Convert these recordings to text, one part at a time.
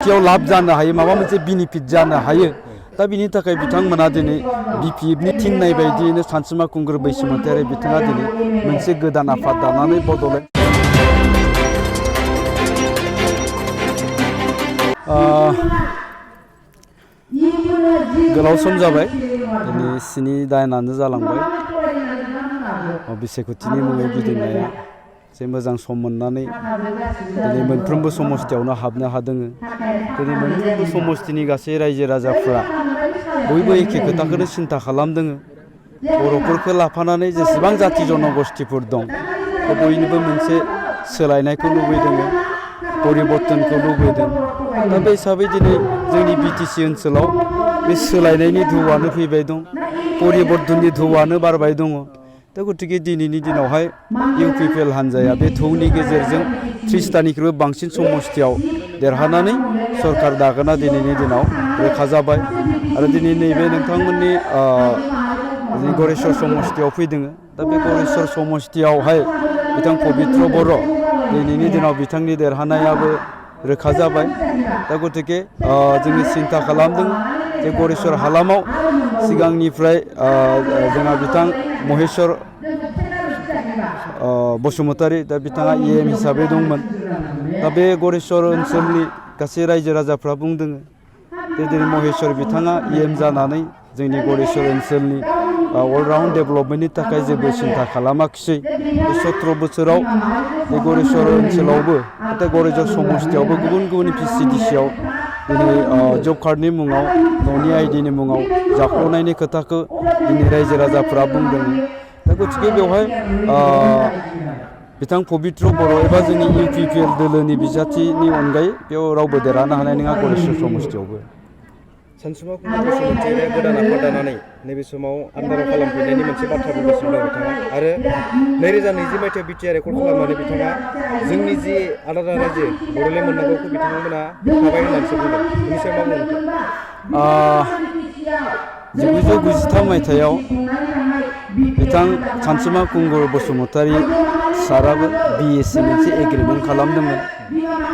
सायख'थियाव लाब जानो हायो माबा मोनसे बेनिफिट जानो हायो दा बिनि थाखाय बिथांमोना दिनै BPFनि थिननाय बायदियैनो सानसुमा खुंगुर बैसोमुतियारि बिथाङा दिनै मोनसे गोदान आफाद दानानै बड'लेण्ड गोलाव सम जाबाय दिनै 7 दानानो जालांबाय बिसायख'थिनि मुङै गिदिंनाया जे मोजां सम मोननानै दिनै मोनफ्रोमबो समस्थियावनो हाबनो हादों दिनै मोनफ्रोमबो समस्थिनि गासै रायजो राजाफ्रा बयबो एखे खोथाखौनो सिन्था खालामदों बर'फोरखौ लाफानानै जेसेबां जाति जनगोष्ठीफोर दं बयनिबो मोनसे सोलायनायखौ लुबैदों परिबर्तनखौ लुबैदों दा बे हिसाबै दिनै जोंनि BTC ओनसोलाव बे सोलायनायनि धौआनो फैबाय दं परिबर्तननि धौआनो बारबाय दङ दा गतिके दिनैनि दिनावहाय UPPL हान्जाया बे धौनि गेजेरजों 30टानिख्रुइबो बांसिन समस्थियाव देरहानानै सरकार दागोना दिनैनि दिनाव रोखा जाबाय आरो दिनै नैबे नोंथांमोननि गरेस्वर समस्थियाव फैदों दा बे गरेस्वर समस्थियावहाय बिथां पबित्र बर' दिनैनि दिनाव बिथांनि देरहानायाबो रोखा जाबाय दा गतिके जोङो सिन्था खालामदों जे गरेस्वर हालामाव सिगांनिफ्राय जोंहा बिथां महेश्वर बसुमतारी दा बिथाङा EM हिसाबै दंमोन दा बे गरेस्वर ओनसोलनि गासै रायजो राजाफ्रा बुंदों दिनै महेश्वर बिथाङा EM जानानै जोंनि गरेस्वर ओनसोलनि अलराउन्ड डेभेलपमेन्टनि थाखाय जेबो सिन्था खालामाखिसै बे 17 बोसोराव बे गरेस्वर ओनसोलावबो दा गरेस्वर समस्थियावबो गुबुन गुबुन PCDCआव दिनै जब कार्डनि मुङाव न'नि आइडिनि मुङाव जाख्ल'नायनि खोथाखौ दिनै रायजो राजाफ्रा बुंदों दा गतिके बेवहाय बिथां पबित्र बर' एबा जोंनि UPPL दोलोनि बिजाथिनि अनगायै बेयाव रावबो देरहानो हानाय नङा गरेस्वर समस्थियावबो सानसुमा खुंगुर बैसोमुतियारिया गोदान आफाद दानानै नैबे समाव आन्दाराव खालामफैनायनि मोनसे बाथ्रा बुंगासिनो दं बिथाङा आरो 2020 मायथाइयाव BTR रेकर्ड खालामनानै बिथाङा जोंनि जि आलादा रायजो बड'लेण्ड मोननांगौखौ बिथांमोना थाबाय होननानैसो बुंदों बेनि सायाव मा बुंनो 1993 मायथाइयाव बिथां सानसुमा खुंगुर बसुमतारी साराबो BSc मोनसे एग्रिमेन्ट खालामदोंमोन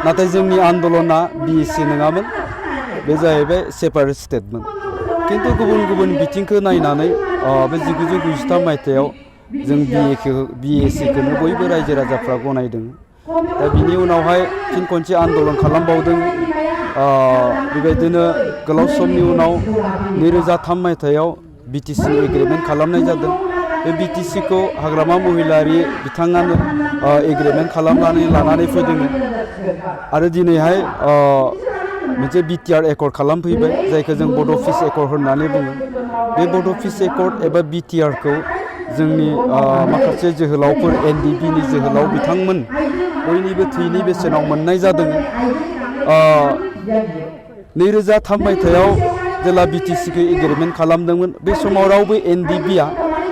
नाथाय जोंनि आन्दलना BSc नङामोन बे जाहैबाय सेपारेट स्टेटमोन किन्तु गुबुन गुबुन बिथिंखौ नायनानै बे 1993 मायथाइयाव जों BScखौनो बयबो रायजो राजाफ्रा गनायदों दा बिनि उनावहाय फिन खनसे आन्दलन खालामबावदों बेबायदिनो गोलाव समनि उनाव 2003 मायथाइयाव BTC एग्रिमेन्ट खालामनाय जादों बे BTCखौ हाग्रामा महिलारि बिथाङानो एग्रिमेन्ट खालामनानै लानानै फैदों आरो दिनैहाय मोनसे BTR एकर्ड खालामफैबाय जायखौ जों बड' पिस एकर्ड होननानै बुङो बे बड' पिस एकर्ड एबा BTRखौ जोंनि माखासे जोहोलावफोर NDPनि जोहोलाव बिथांमोन बयनिबो थैनि बेसेनाव मोननाय जादों 2003 मायथाइयाव जेला BTCखौ एग्रिमेन्ट खालामदोंमोन बे समाव रावबो NDPआ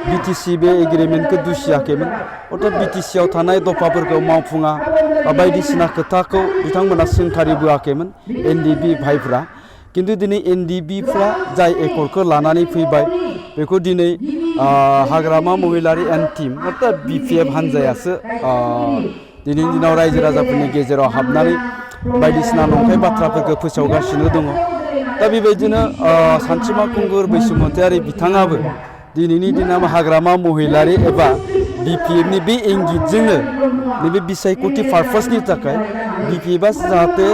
BTC बे एग्रिमेन्टखौ दुसियाखैमोन अर्थात BTCआव थानाय दफाफोरखौ मावफुङा बा बायदिसिना खोथाखौ बिथांमोना सोंखारिबोआखैमोन NDP भाइफ्रा किन्तु दिनै NDPफ्रा जाय एकर्डखौ लानानै फैबाय बेखौ दिनै हाग्रामा महिलारि एन्ड टीम अर्थात BPF हान्जायासो दिनैनि दिनाव रायजो राजाफोरनि गेजेराव हाबनानै बायदिसिना नंखाय बाथ्राफोरखौ फोसावगासिनो दङ दा बेबायदिनो सानसुमा खुंगुर बैसोमुतियारि बिथाङाबो दिनैनि दिनाव हाग्रामा महिलारि एबा BPFनि बे इंगितजोंनो नैबे बिसायख'थि पारपसनि थाखाय BPFआ जाहाथे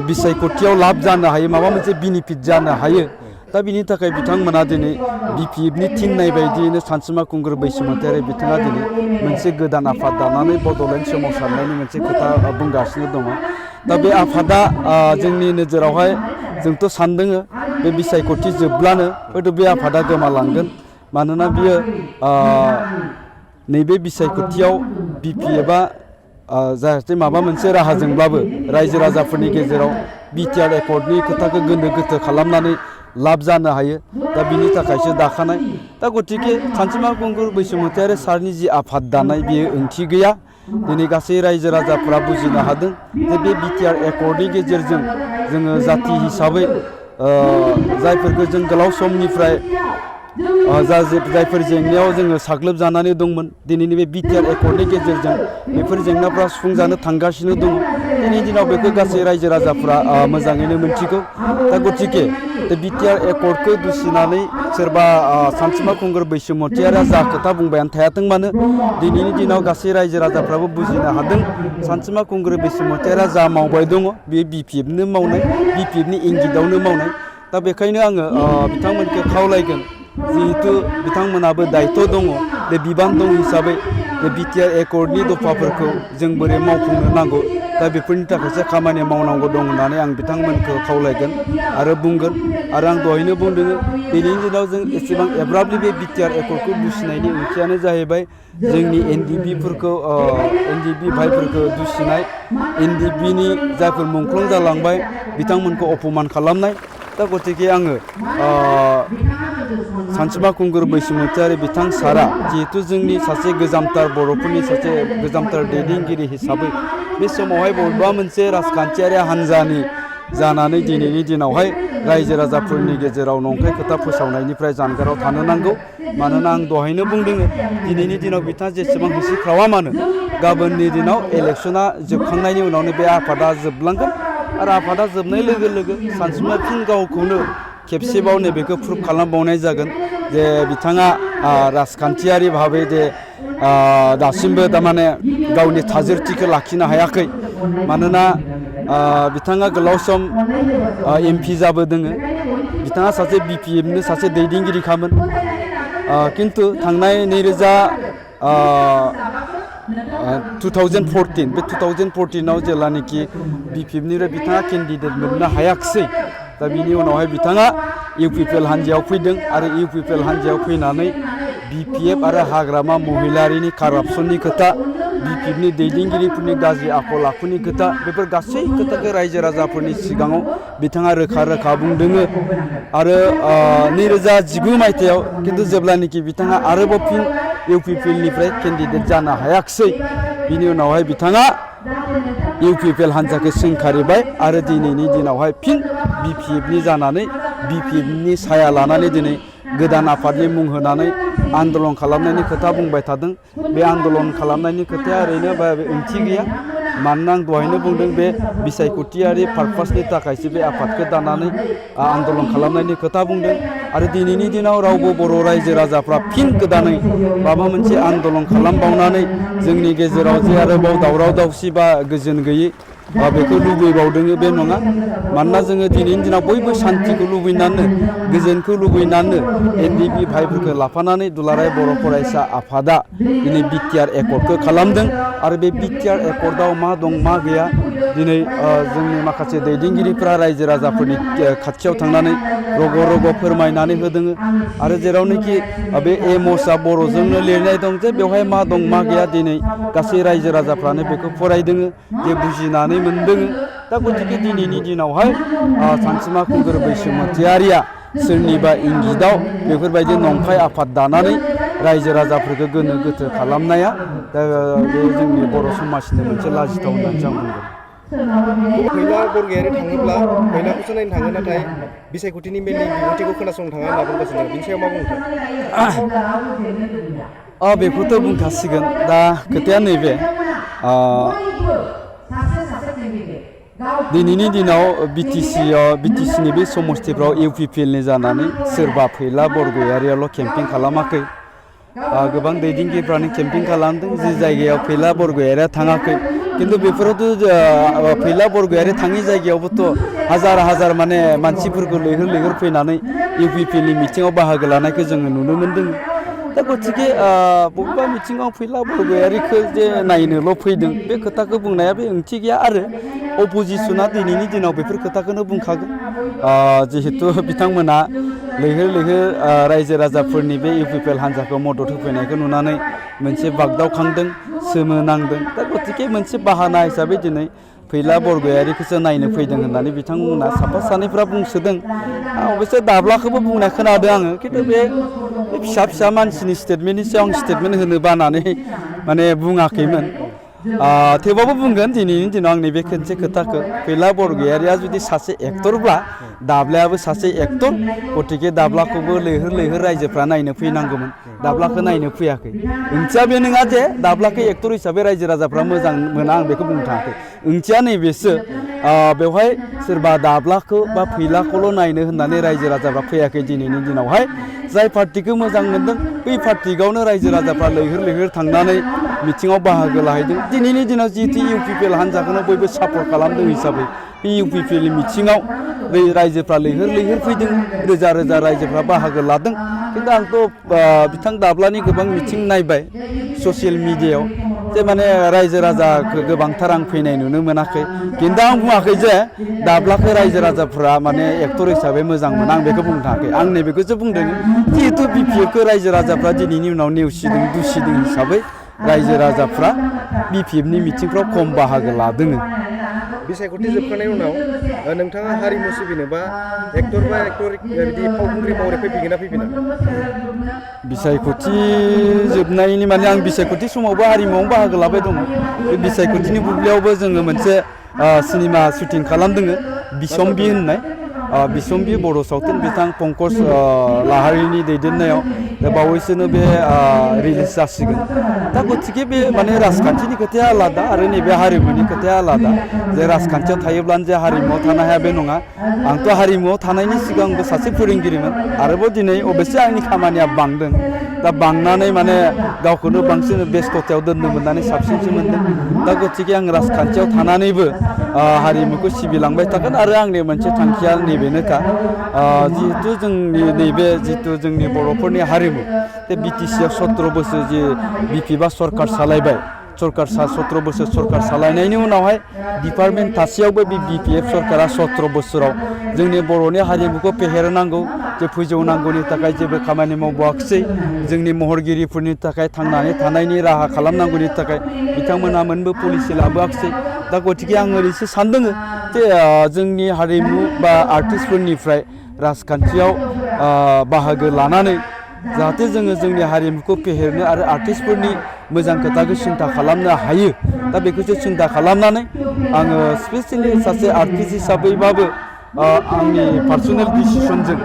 बिसायख'थियाव लाब जानो हायो माबा मोनसे बेनिफिट जानो हायो दा बिनि थाखाय बिथांमोना दिनै BPFनि थिननाय बायदियैनो सानसुमा खुंगुर बैसोमुतियारि बिथाङा दिनै मोनसे गोदान आफाद दानानै बड'लेण्ड सोमावसारनायनि मोनसे खोथा बुंगासिनो दङ दा बे आफादा जोंनि नोजोरावहाय जोंथ' सानदों बे बिसायख'थि जोबब्लानो हयथ' बे आफादा गोमालांगोन मानोना बियो नैबे बिसायख'थियाव BPFआ जाहाथे माबा मोनसे राहाजोंब्लाबो रायजो राजाफोरनि गेजेराव BTR एकर्डनि खोथाखौ गोनो गोथो खालामनानै लाब जानो हायो दा बिनि थाखायसो दाखानाय दा गतिके सानसुमा खुंगुर बैसोमुतियारि सारनि जि आफाद दानाय बियो ओंथि गैया दिनै गासै रायजो राजाफ्रा बुजिनो हादों जे बे BTR एकर्डनि गेजेरजों जोङो जाति हिसाबै जायफोरखौ जों गोलाव समनिफ्राय जायफोर जेंनायाव जोङो साग्लोबजानानै दंमोन दिनैनि बे BTR एकर्डनि गेजेरजों बेफोर जेंनाफ्रा सुफुंजानो थांगासिनो दङ दिनैनि दिनाव बेखौ गासै रायजो राजाफ्रा मोजाङैनो मिथिगौ दा गतिके बिटिआर एकर्डखौ दुसिनानै सोरबा सानसुमा खुंगुर बैसोमुतियारिया जा खोथा बुंबायानो थायाथों मानो दिनैनि दिनाव गासै रायजो राजाफ्राबो बुजिनो हादों सानसुमा खुंगुर बैसोमुतियारिया जा मावबाय दङ बेयो बिपिएफनो मावनाय बिपिएफनि इंगितआवनो मावनाय दा बेखायनो आङो बिथांमोनखौ खावलायगोन जिहेतु बिथांमोनाबो दायित्व दङ बे बिबान दं हिसाबै बे बिटिआर एकर्डनि दफाफोरखौ जों बोरै मावफुंनो नांगौ दा बेफोरनि थाखायसो खामानि मावनांगौ दं होननानै आं बिथांमोनखौ खावलायगोन आरो बुंगोन आरो आं दहायनो बुंदों दिनैनि दिनाव जों एसेबां एब्राबलि बे बिटिआर एकर्डखौ बुसिनायनि ओंथियानो जाहैबाय जोंनि एनडिबिफोरखौ एनडिबि भाइफोरखौ दुसिनाय एनडिबिनि जायफोर मुंख्लं जालांबाय बिथांमोनखौ अपमान खालामनाय दा गतिके आङो सानसुमा खुंगुर बैसोमुतियारि बिथां सारा जिहेतु जोंनि सासे गोजामथार बर'फोरनि सासे गोजामथार दैदेनगिरि हिसाबै बे समावहाय बबेबा मोनसे राजखान्थियारि हान्जानि जानानै दिनैनि दिनावहाय रायजो राजाफोरनि गेजेराव नंखाय खोथा फोसावनायनिफ्राय जानगाराव थानो नांगौ मानोना आं दहायनो बुंदों दिनैनि दिनाव बिथाङा जेसेबां होसिख्रावा मानो गाबोननि दिनाव इलेक्सना जोबखांनायनि उनावनो बे आफादा जोबलांगोन आरो आफादा जोबनाय लोगो लोगो सानसुमा फिन गावखौनो खेबसेबाव नैबेखौ प्रुभ खालामबावनाय जागोन जे बिथाङा राजखान्थियारि भाबै जे दासिमबो थारमाने गावनि थाजिरथिखौ लाखिनो हायाखै मानोना बिथाङा गोलाव सम एमपि जाबोदों बिथाङा सासे बिपिएफनि सासे दैदेनगिरिखामोन खिन्थु थांनाय 2014 बे 2014आव जेलानोखि बिपिएफनिफ्राय बिथाङा केन्डिडेट मोननो हायाखिसै दा बिनि उनावहाय बिथाङा इउपिपिएल हान्जायाव फैदों आरो इउपिपिएल हान्जायाव फैनानै बिपिएफ आरो हाग्रामा महिलारिनि कारापसननि खोथा बिपिएफनि दैदेनगिरिफोरनि गाज्रि आखल आखुनि खोथा बेफोर गासै खोथाखौ रायजो राजाफोरनि सिगाङाव बिथाङा रोखा रोखा बुंदों आरो 2019 मायथाइयाव खिन्थु जेब्लानोखि बिथाङा आरोबाव फिन इउपिपिएलनिफ्राय केन्डिडेट जानो हायाखिसै बिनि उनावहाय बिथाङा इउपिपिएल हान्जाखौ सोंखारिबाय आरो दिनैनि दिनावहाय फिन बिपिएफनि जानानै बिपिएफनि साया लानानै दिनै गोदान आफादनि मुं होनानै आन्दलन खालामनायनि खोथा बुंबाय थादों बे आन्दलन खालामनायनि खोथाया ओरैनो ओंथि गैया मानोना आं दहायनो बुंदों बे बिसायख'थियारि पारपासनि थाखायसो बे आफादखौ दानानै आन्दलन खालामनायनि खोथा बुंदों आरो दिनैनि दिनाव रावबो बर' रायजो राजाफ्रा फिन गोदानै माबा मोनसे आन्दलन खालामबावनानै जोंनि गेजेराव जे आरोबाव दावराव दावसि बा गोजोन गैयै बेखौ लुबैबावदों बे नङा मानोना जोङो दिनैनि दिनाव बयबो शान्तिखौ लुबैनानै गोजोनखौ लुबैनानै एनडिबि भाइफोरखौ लाफानानै दुलाराय बर' फरायसा आफादा दिनै बिटिआर एकर्डखौ खालामदों आरो बे बिटिआर एकर्डआव मा दं मा गैया दिनै जोंनि माखासे दैदेनगिरिफ्रा रायजो राजाफोरनि खाथियाव थांनानै रग' रग' फोरमायनानै होदों आरो जेरावनोखि बे एमसआ बर'जोंनो लिरनाय दं जे बेवहाय मा दं मा गैया दिनै गासै रायजो राजाफ्रानो बेखौ फरायदों जे बुजिनानै मोनदों दा गतिके दिनैनि दिनावहाय सानसुमा खुंगुर बैसोमुतियारिया सोरनिबा इंगितआव बेफोरबायदि नंखाय आफाद दानानै रायजो राजाफोरखौ गोनो गोथो खालामनाया दा बे जोंनि बर' समाजनि मोनसे लाजिथाव होननानैसो आं बुंगोन फैला बरगयारि थाङोब्ला फैलाखौसो नायनो थाङो नाथाय बिसायख'थिनि मेलनि बिबुंथिखौ खोनासंनो थाङा होनना बुंगासिनो बिनि सायाव मा बुंनो बेखौथ' बुंखासिगोन दा खोथाया नैबे दिनैनि दिनाव बिटिसिनि बे समस्थिफ्राव इउपिपिएलनि जानानै सोरबा फैला बरगयारियाल' केम्पिं खालामाखै गोबां दैदेनगिरिफ्रानो केम्पिं खालामदों जि जायगायाव फैला बरगयारिया थाङाखै खिन्थु बेफोरावथ' फैला बरगयारि थाङि जायगायावबोथ' हाजार हाजार माने मानसिफोरखौ लैहोर लैहोर फैनानै इउपिपिएलनि मिटिङाव बाहागो लानायखौ जोङो नुनो मोन्दों दा गतिके बबेबा मिथिङाव फैला बरगयारिखौ जे नायनोल' फैदों बे खोथाखौ बुंनाया बे ओंथि गैया आरो अपोजिसना दिनैनि दिनाव बेफोर खोथाखौनो बुंखागोन जिहेतु बिथांमोना लैहोर लैहोर रायजो राजाफोरनि बे इउपिपिएल हान्जाखौ मदद होफैनायखौ नुनानै मोनसे बागदावखांदों सोमोनांदों दा गतिके मोनसे बाहाना हिसाबै दिनै फैला बरगयारिखौसो नायनो फैदों होननानै बिथांमोना साफा सानैफ्रा बुंसोदों अबयसे दाब्लाखौबो बुंनाय खोनादों आङो खिन्थु बे फिसा फिसा मानसिनि स्टेटमेन्टनि सायाव आं स्टेटमेन्ट होनो बानानै माने बुङाखैमोन थेवबाबो बुंगोन दिनैनि दिनाव आं नैबे मोनसे खोथाखौ फैला बरगयारिया जुदि सासे एक्टरब्ला दाब्लायाबो सासे एक्टर गतिके दाब्लाखौबो लैहोर लैहोर रायजोफ्रा नायनो फैनांगौमोन दाब्लाखौ नायनो फैयाखै ओंथिया बे नङा जे दाब्लाखौ एक्टर हिसाबै रायजो राजाफ्रा मोजां मोना आं बेखौ बुंनो थाङाखै ओंथिया नैबेसो बेवहाय सोरबा दाब्लाखौ बा फैलाखौल' नायनो होननानै रायजो राजाफ्रा फैयाखै दिनैनि दिनावहाय जाय पार्टिखौ मोजां मोनदों बै पार्टिगावनो रायजो राजाफ्रा लैहोर लैहोर थांनानै मिथिङाव बाहागो लाहैदों दिनैनि दिनाव जिहेतु इउपिपिएल हान्जाखौनो बयबो सापर्ट खालामदों हिसाबै बे इउपिपिएल मिथिङाव बै रायजोफ्रा लैहोर लैहोर फैदों रोजा रोजा रायजोफ्रा बाहागो लादों खिन्थु आंथ' बिथां दाब्लानि गोबां मिथिं नायबाय ससियेल मिडियायाव जे माने रायजो राजाखौ गोबांथार आं फैनाय नुनो मोनाखै खिन्थु आं बुङाखै जे दाब्लाखौ रायजो राजाफ्रा माने एक्टर हिसाबै मोजां मोना आं बेखौ बुंनो थाङाखै आं नैबेखौसो बुंदों जिहेतु बिपिएफखौ रायजो राजाफ्रा दिनैनि उनाव नेवसिदों दुसिदों हिसाबै रायजो राजाफ्रा बिपिएफनि मिथिंफ्राव खम बाहागो लादों बिसायख'थि जोबखांनायनि उनाव नोंथाङा हारिमु सिबिनोबा एक्टर बिदि फावखुंग्रि महरै फैफिनगोन ना फैफिना बिसायख'थि जोबनायनि माने आं बिसायख'थि समावबो हारिमुआवनो बाहागो लाबाय दङ बे बिसायख'थिनि बुब्लियावबो जोङो मोनसे सिनेमा शुटिं खालामदों बिसम्बि होननाय बिसम्बि बर' सावथुन बिथां पंकज लाहारिनि दैदेननायाव बावैसोनो बे रिलिज जासिगोन दा गतिके बे माने राजखान्थिनि खोथाया आलादा आरो नैबे हारिमुनि खोथाया आलादा जे राजखान्थियाव थायोब्लानो जे हारिमुआव थानो हाया बे नङा आंथ' हारिमुआव थानायनि सिगांबो सासे फोरोंगिरिमोन आरोबाव दिनै अबयसे आंनि खामानिया बांदों दा बांनानै माने गावखौनो बांसिन बेस्थ'थायाव दोननो मोननानै साबसिनसो मोनदों दा गतिके आं राजखान्थियाव थानानैबो हारिमुखौ सिबिलांबाय थागोन आरो आंनि मोनसे थांखिया नैबेनोखा जिहेतु जोंनि नैबे जितु जोंनि बर'फोरनि हारिमु बे बिटिसिआव 17 बोसोर जे बिपिएफआ सरकार सालायबाय सरकार 17 बोसोर सरकार सालायनायनि उनावहाय डिपार्टमेन्ट थासेयावबो बे बिपिएफ सरकारा 17 बोसोराव जोंनि बर'नि हारिमुखौ फेहेरनांगौ जे फोजौनांगौनि थाखाय जेबो खामानि मावबोआखिसै जोंनि महरगिरिफोरनि थाखाय थांनानै थानायनि राहा खालामनांगौनि थाखाय बिथांमोनहा मोनबो पलिसि लाबोआखिसै दा गतिके आं ओरैसो सानदों जे जोंनि हारिमु बा आर्टिस्टफोरनिफ्राय राजखान्थियाव बाहागो लानानै जाहाथे जोङो जोंनि हारिमुखौ फेहेरनो आरो आर्टिस्टफोरनि मोजां खोथाखौ सिन्था खालामनो हायो दा बेखौसो सिन्था खालामनानै आङो स्पेसियेलि सासे आर्टिस्ट हिसाबैबाबो आंनि पार्सनेल डिसिसनजों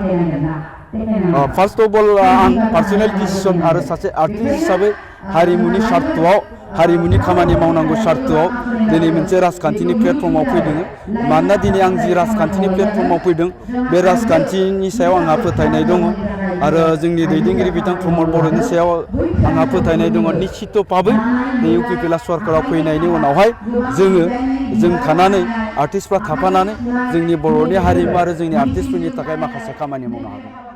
फार्स्ट अफ अल आं पार्सनेल डिसिसन आरो सासे आर्टिस्ट हिसाबै हारिमुनि सार्थआव हारिमुनि खामानि मावनांगौ सार्थआव दिनै मोनसे राजखान्थिनि प्लेटफर्माव फैदों मानोना दिनै आं जि राजखान्थिनि प्लेटफर्माव फैदों बे राजखान्थिनि सायाव आंहा फोथायनाय दङ आरो जोंनि दैदेनगिरि बिथां प्रमद बर'नि सायाव आंहा फोथायनाय दङ निश्चित भाबै इउपिपिएल सरकाराव फैनायनि उनावहाय जों थानानै आर्टिस्टफ्रा थाफानानै जोंनि बर'नि हारिमु आरो जोंनि आर्टिस्टफोरनि थाखाय माखासे खामानि मावनो हागोन